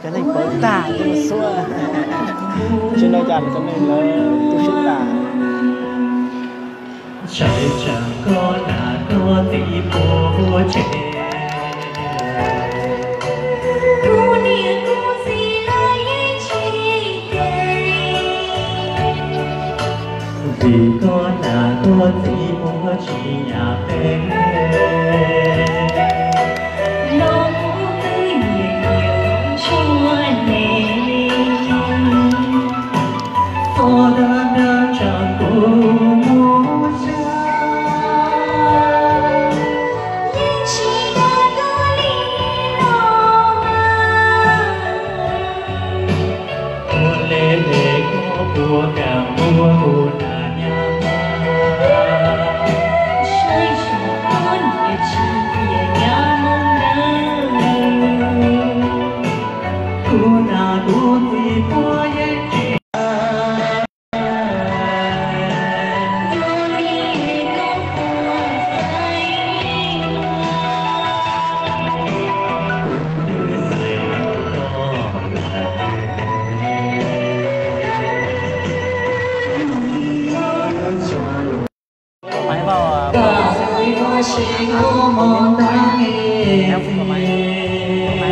Cov neeg pawv tag tuaj xwb. Tsis no cas cov neeg lawv tu siab tas. Ntshai tsam koj niam koj txiv puas tsev. Kuv niam kuv txiv lawv yeej tsis, vim koj niam koj txiv puas tsis nyiam peb. Los kuv twb nyiam nyiam tshua ne, koj dab dab tsam kuv muab tsa, yeej tsis dag koj li no mas. Ua le le koj puas kam muab kuv niam nyab mas, saib xyov koj niam tsis tias nyab moo ntawd. Kuv niam kuv txiv puas yeej tsis Txawm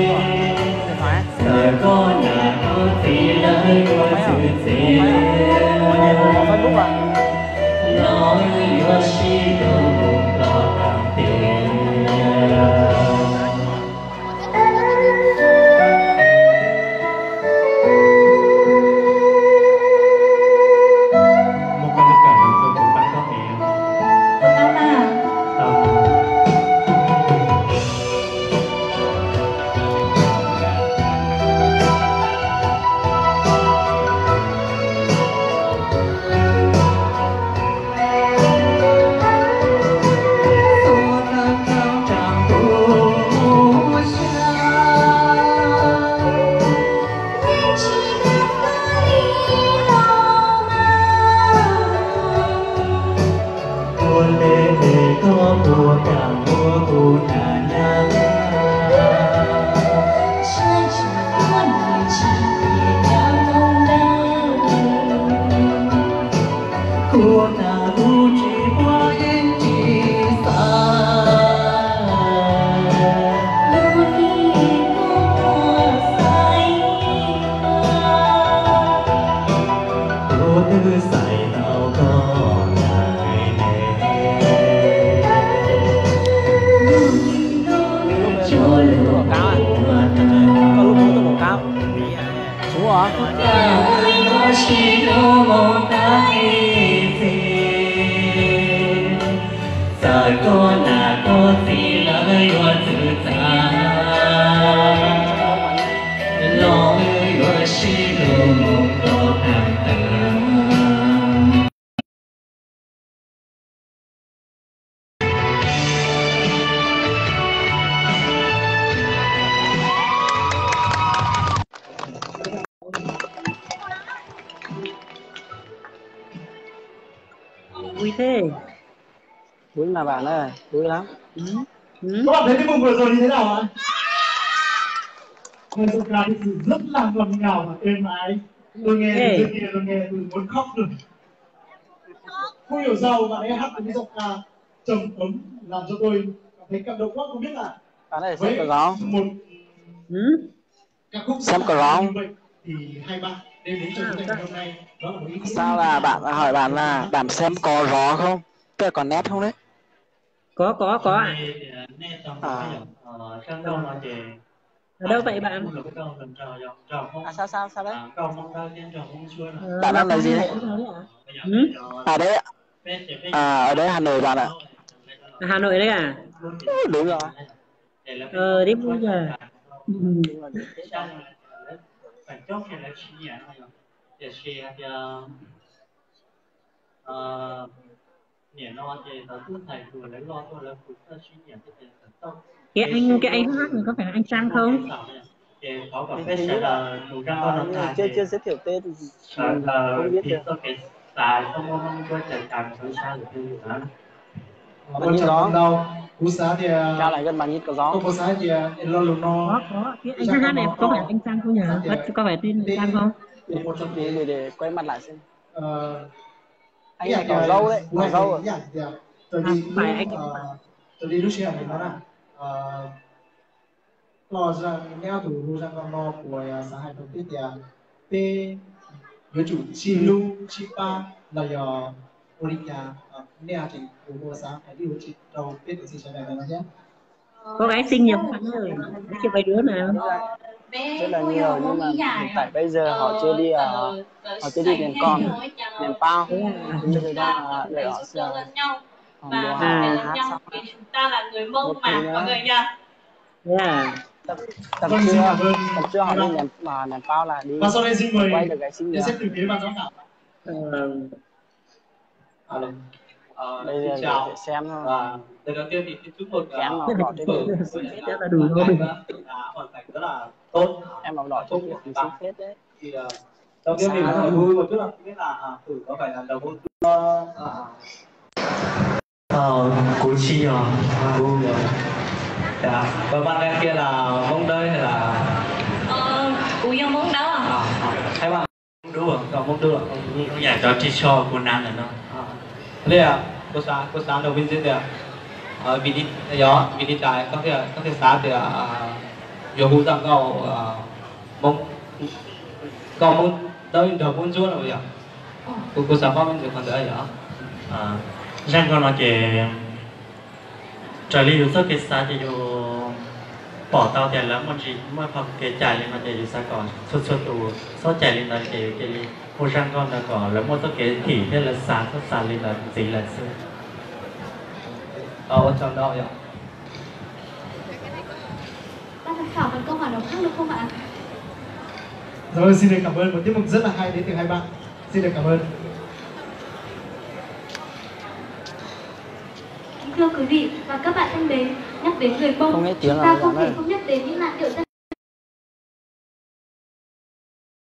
koj niam koj txiv lawv yuav txwv txiav los yuav sib hlub mus txog tag tiam. Muab koj lub kawm los rau kuv pab koj es. Tau. Ua le le koj puas kam muab kuv niam nyab, saib xyov koj niam tsis tias nyab moo ntawd. Kuv niam kuv txiv puas yeej tsis xav, lub niag koj puas xaiv, kuv twb xaiv tau koj lawm ne. Koj lub kub tuaj quảng cáo. Xub os. Txawm koj niam koj txiv lawv yuav txwv txav los wb yuav sib hlub mus txog tag tag. Vui thế. Vui mà bạn ơi, vui lắm. Ừ. Ừ. Các bạn thấy cái mông vừa rồi như thế nào ạ? Một giọng ca thực sự rất là ngọt ngào và êm ái. Tôi nghe từ trước kia tôi nghe tôi muốn khóc rồi. Không hiểu sao bạn ấy hát một cái giọng ca trầm ấm làm cho tôi cảm thấy cảm động quá, không biết là bạn ấy với xem có một ừ. Xem có có thì hai bạn đến với trong cái ngày hôm nay đó là một ý nghĩa sao là bạn hỏi bạn là bạn xem có rõ không, tức là có nét không đấy? Có, có, có ạ. À. Ở đâu vậy bạn? À, sao, sao, sao đấy? Bạn đang nói gì đấy? Ừ? À, đấy. À, ở đấy Hà Nội bạn ạ. À, Hà Nội đấy à? Đúng rồi. Ờ, đi mua giờ. Ừ. Niam no ces tau tub ntxhais hluas lawv loj tuaj lawv kuj txawj sib nyiam thiab ces txawm tau Cái anh, cái anh hát này có phải là anh Sang không? Anh Sang à? Thì có, còn cái sẽ là dù răng con Ờ, nó nhưng mà thà chưa, thì chưa giới thiệu tên thì mình không biết được. Thì tôi cái tài không có mong muốn trở thành sống sao được như vậy đó. Mà như có. Kuv xav tias, Cao lại gần bằng như có gió. Kuv xav tias lo lus no. Có, có. Cái anh hát hát này có phải là anh Sang không nhỉ? Có, có phải tên Sang không? Để, để quay mặt lại xem. Anh này có dấu đấy, có dấu rồi. À, không phải, anh ấy không phải. Raws li lub sij hawm no na, koj zaj, neb ob tug hu zaj nkauj no kuv xav hais rau peb tias peb yuav tsum sib hlub sib pab los yog ua li cas, nej hais tias kuv xav hais ib lus tsis rau peb tus txiv sawv daws no thiab. Có gái xinh nhiều không bạn ơi? Giới thiệu vài đứa nào. Rất là nhiều nhưng mà hiện tại bây giờ họ chưa đi, ờ, họ chưa đi tìm con, tìm bao. Thế là bây giờ đang, ờ, đợi họ, ờ, họ mua hàng, à, hát xong. Một tí nữa. Yeah. Tầm, tầm trưa, tầm trưa họ đi ném, mà ném bao là đi quay được gái xinh nhiều. Ờ. Alo. Ờ, Đây xin là chào. Để xem thôi. Và lời đầu tiên thì xin chúc mừng, Kém ờ, mà bỏ trên mừng Xếp cho nó đủ thôi. Là hoàn thành rất là tốt. Em mà bỏ trong việc thì xin phép đấy. Thì, ờ, đầu tiên thì rất là vui một chút là không biết là, à, Cử có phải là đầu môn, ờ, Ờ, kuv tsis yog, kuv, dạ, và bạn đang kia là Mông Đới hay là Ờ, Cử yog Mông Đới à? À, à, hay là Mông Đúc à, còn Mông Đúc à? Không, không, không, dạ, cháu chỉ cho cô Nam là nó. À, đây à, cô xã, cô xã đầu bên dưới kìa. Ờ, vì đi, đó, vì đi trái, có thể, có thể xã thì, à, vô hú giọng cậu, à, Mông, cậu Mông Đới đầu Mông Chúa rồi vậy? Cô, cô xã có bên dưới còn đỡ vậy? À, Giang con nói kìa. Raws li yus txoj kev xav ces yus pom tau tias lawv muaj ntsis muaj qhov kev cai li no ces yus xav kom txhua txhua tus txhob cai li ntawd ces yus cia li hu zaj nkauj ntawd kom lawv muaj txoj kev thim thiab lawv xav txhob xav li ntawd ntxiv lawm xwb. Ua tsaug ntau yom. Ban giám khảo còn câu hỏi nào khác nữa không ạ? Rồi, xin được cảm ơn một tiết mục rất là hay đến từ hai bạn. Xin được cảm ơn. Kính thưa quý vị và các bạn thân mến, nhắc đến người Mông, Không nghe tiếng chúng ta là không làm thể đây. Không nhắc đến những làn điệu dân